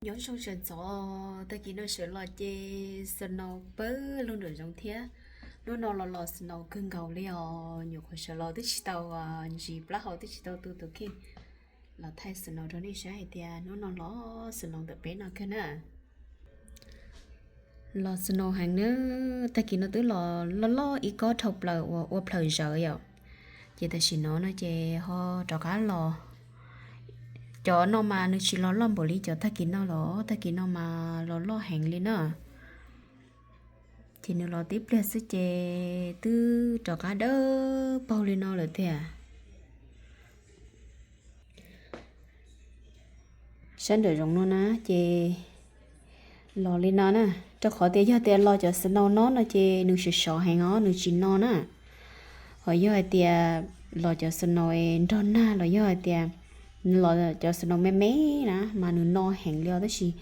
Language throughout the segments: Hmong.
Nyob zoo sawv ntxov, tag kis no sawv los ces snow pawg lug nraum zoov thiab. Hnub no los los snow kawg nkaus li os, nyuam qhuav sawv los twb tsis tau ntsis plaub hau twb tsis tau tu tus kheej los thaij snow rau nej saib hais tias hnub no los snow ntawm peb no kawg na. Los snow heev na, tag kis no twb los loj loj ib kob dhau plaws uas ua plaws zawv yom. Ces tam sim no no ces ho rov qab los. Cov no mas nws tsis los loj npaum li cov tag kis no los, tag kis no mas los loj heev li na. Ces nws los tib pliag xwb ces twb rov qab dawb paug li no lawm tiag. Sab nraum zoov no na ces los li no na, rau qhov tias yog tias los cov snow no no ces nws sov sov heev os, nws tsis no na. Ho yog hais tias los cov snow nrog nag los yog hais tias los cov snow me me na mas nws no heev li os, tab sis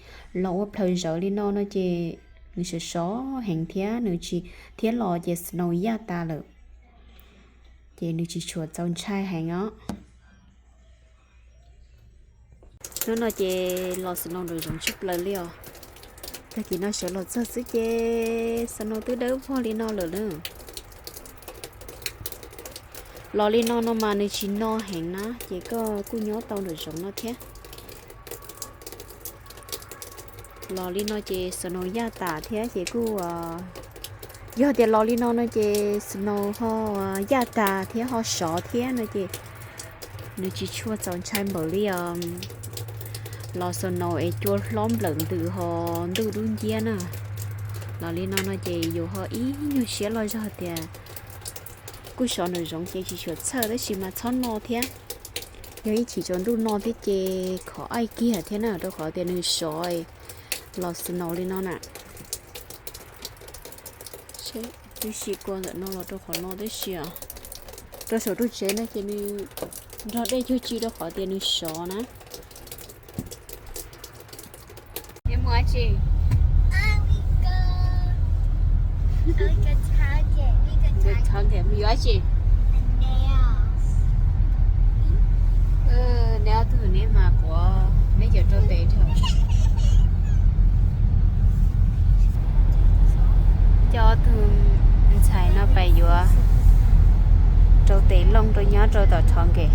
los ua plaws zawv li no no ces nws sov sov heev thiab nws tsis, thiab los ces snow yaj tas lawm, ces nws tsis tshua txaus ntshai heev os. Hnub no ces los snow nraum zoov tshaj plaws li os. Tag kis no sawv los txog xwb ces snow twb dawb vog li no lawm na. Los li no no mas nws tsis no heev na, ces koj kuj nyob tau nraum zoov no thiab. Los li no ces snow yaj tas thiab ces kuj, yog tias los li no no ces snow ho yaj tas thiab ho sov thiab no ces nws tsis tshua txaus ntshai npaum li os los snow es cua hlob nplawm ntws ho ntuj dub nciab na. Los li no no ces yus ho ib nyuag siab loj zog tias kuj sov nraum zoov ces tsis tshua txhawj tab sis mas txhob no thiab. Yog ib chim tsaus ntuj no thiab ces khov aim kiag thiab na, rau qhov tias nws sov los snow li no na. Twb si kua ntawm no los rau qhov no tib si os. Rau saum rooj tsev no ces nws nrog dej cuag tsi rau qhov tias nws sov na. Neb ob tug neb mas quav neb cov rau tes dhau. Coj ob tug ntxhais no pais yuav rau tes looj rau nyob rau tom Target.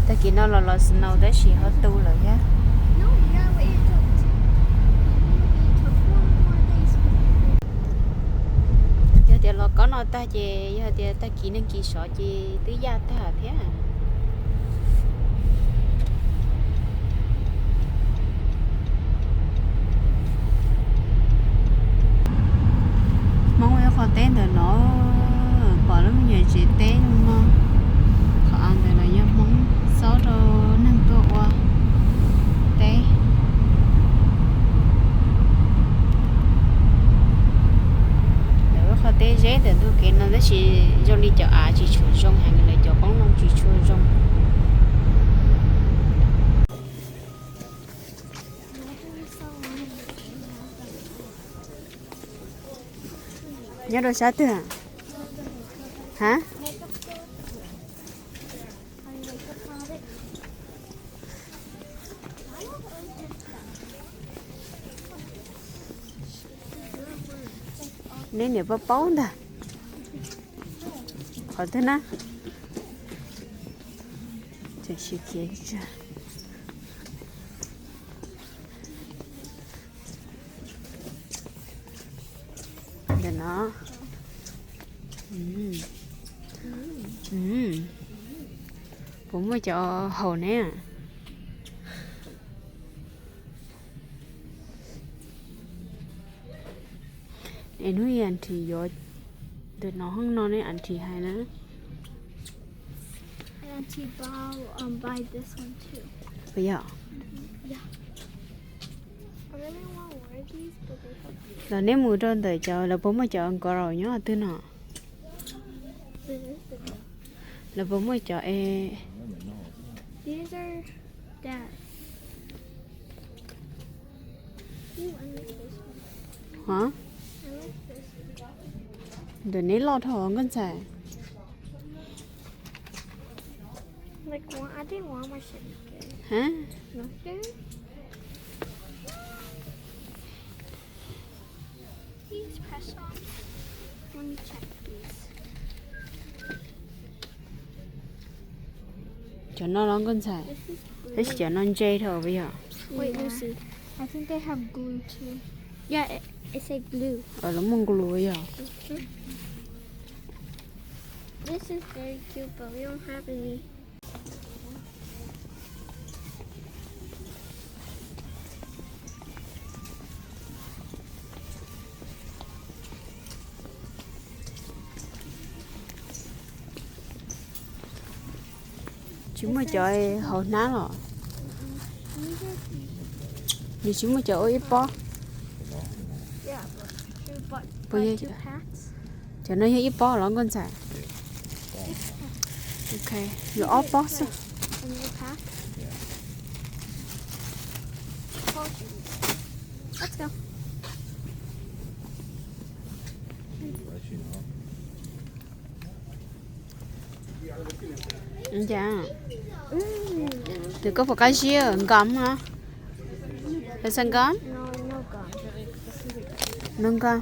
Tag kis no los los snow tab sis ho tu lawm thiab. Yog tias los kob no tag ces yog tias tag kis neeg kis sov ces twb yaj tag thiab. Hmoob ib qho teb ntawm no, pom lub me nyuam tsev teb zoo no. Qhov av ntawm no yog Hmoob txob rau neeg tuaj ua teb. Lawv lub qhov teb zeb ntawm ntug kev no tab sis zoo li cov av tsis tshua zoo heev, lawv cov qoob loo tsis tshua zoo. Nyob rau sab twg? Ha? Neb niam paub paub ntag. Qhov twg na? Tseem sib khiav tsag. Ntawm no. Puas muaj cov haus ne? Es hnub ib Auntie yuav ntawm no hoob no ne, Auntie hais na. Puas yog? Los neb mus rau ntawm cov, lawv puas muaj cov nkos raus nyob twg no? Lawv puas muaj cov e? Hov? Ntawm neb loj dhau nkauj ntxhais. Hov? Cov no los nkauj ntxhais, tab sis cov no ntse dhau puas yog? Wait, let me see. I think they have glue too. Yeah, it, it said glue. Los muaj glue yog? This is very cute, but we don't have any. Tsis muaj cov hauv hnab los? Nws tsis muaj cov ua ib pob? Puas yog? Cov no yog ib pob los nkauj ntxhais? Ok, yuav ob pob xwb. Cas, tus koj puas qab zib nkam no? Xav nkam? No nkam.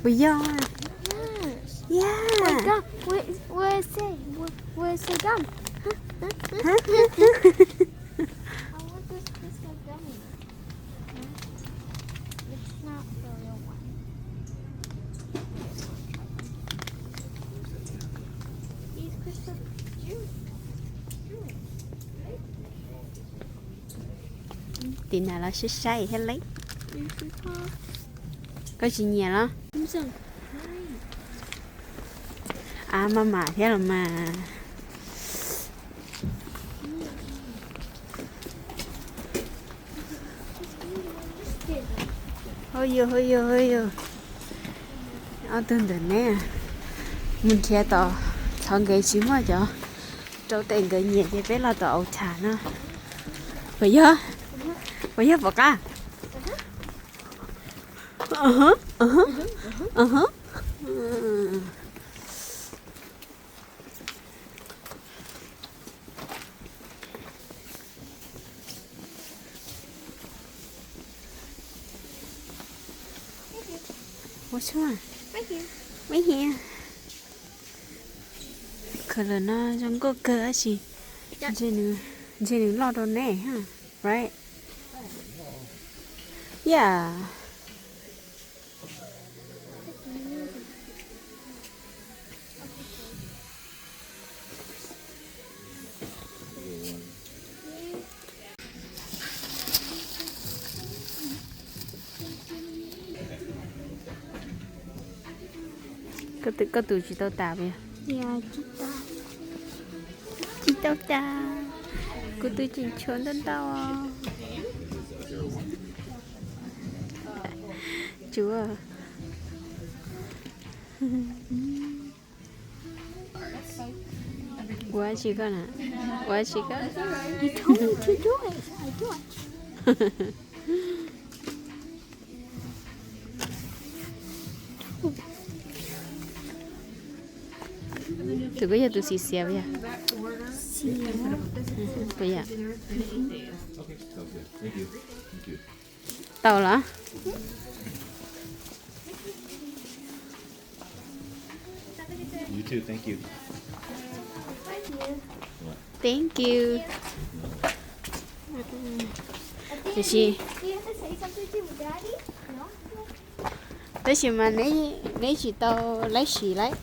Puas yog? Yeah. Tiv nas los saib saib thiab leb. Koj tsis nyiam los? Av maj mam thiab los mas. Hauj yug, hauj yug, hauj yug. Ob tug ntawm neb mus nrhiav tom, thov nkawd tsis muaj cov rau tes nkawd nyiam ces peb los tom Ulta no. Puas yog? Puas yog pom qab? Ua tsuag, ua hiav. Color no zoo nkauj kawg tab sis ntshe nws loj rau neb, right? Yeah. Koj tus tsis tau tas puas yog? Tsis tau tas. Kuv tus tseem tshuav ntau ntau. Tsuav. Ua tsi koj na? Ua tsi koj? Tus koj yog tus xiav xiav puas yog? Puas yog? Tau los? Thank you. Tiam sis, tab sis mas neb tsis tau laib sim laib.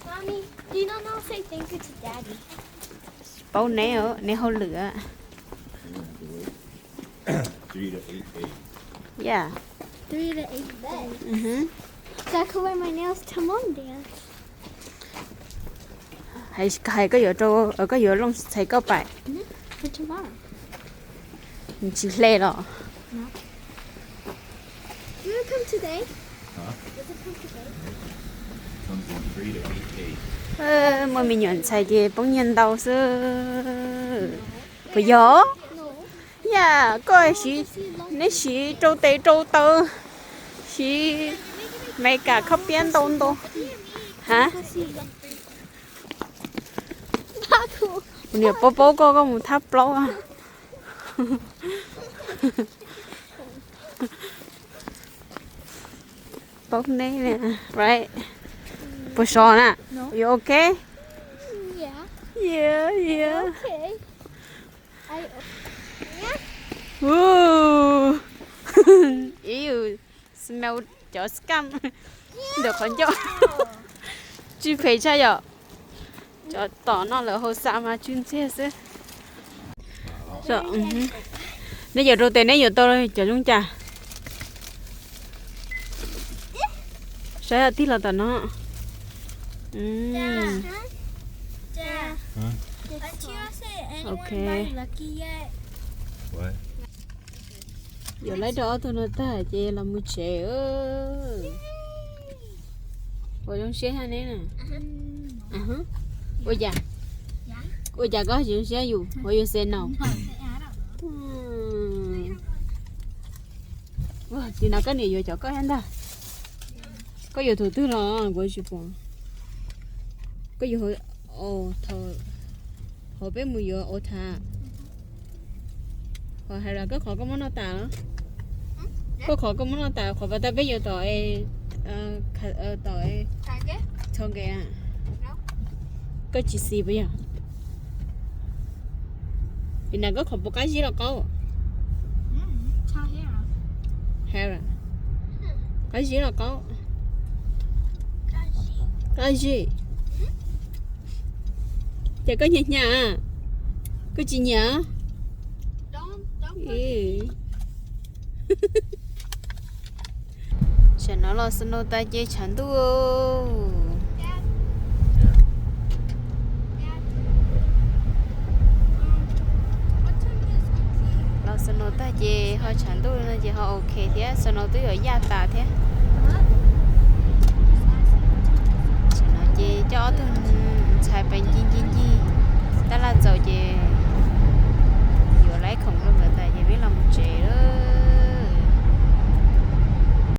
Paub neb, neb hauj lwm. Yeah. Hais koj yuav rau, koj yuav looj txhais koj paim. Tsis hle los? Muaj me nyuam ntxhais ces poob nyiaj ntau xwb. Puas yog? Yam koj siv, neb siv rau tes rau taw, siv Meskas khob piab ntau ntau. Ha? Kuv niam paub paub koj, koj mus thab plaub. Right? Puas sov na? You okay? Yeah, yeah, yeah. Woo. Ew, smell cov scum ntawm qhov ncauj. Tsis phem tshaj yom. Cov tom no lawv hau xa mas tsw ntxiag xwb. Neb yuav rau tes neb yuav tau cov zoo cas? Saib tig los tom no. Ok. Yuav laib rau ob tug no tag ces los mus tsev. Ua zoo siab hab neb na. Ua cas? Ua cas koj tsis zoo siab yus? Ua yus xes naus. Tim no koj niam yuav cov koj thiab ntag. Koj yuav thaum twg los kuv tsis pom. Koj yuav hauv peb mus yuav ua thav. Qhov hais tias koj qhov koj muab noj tas los? Koj qhov koj muab noj tas, qhov pas tas peb yuav tom, tom tho nkev. Koj tsis xis puas yog? Vim na koj qhov puas qab zib los qaub? Qab zib los qaub? Qab zib. Ces koj nyiam nyiam, koj tsis nyiam? Tam no los snow tag ces tshav ntuj. Los snow tag ces ho tshav ntuj no ces ho ok thiab, snow twb yuav yaj tas thiab.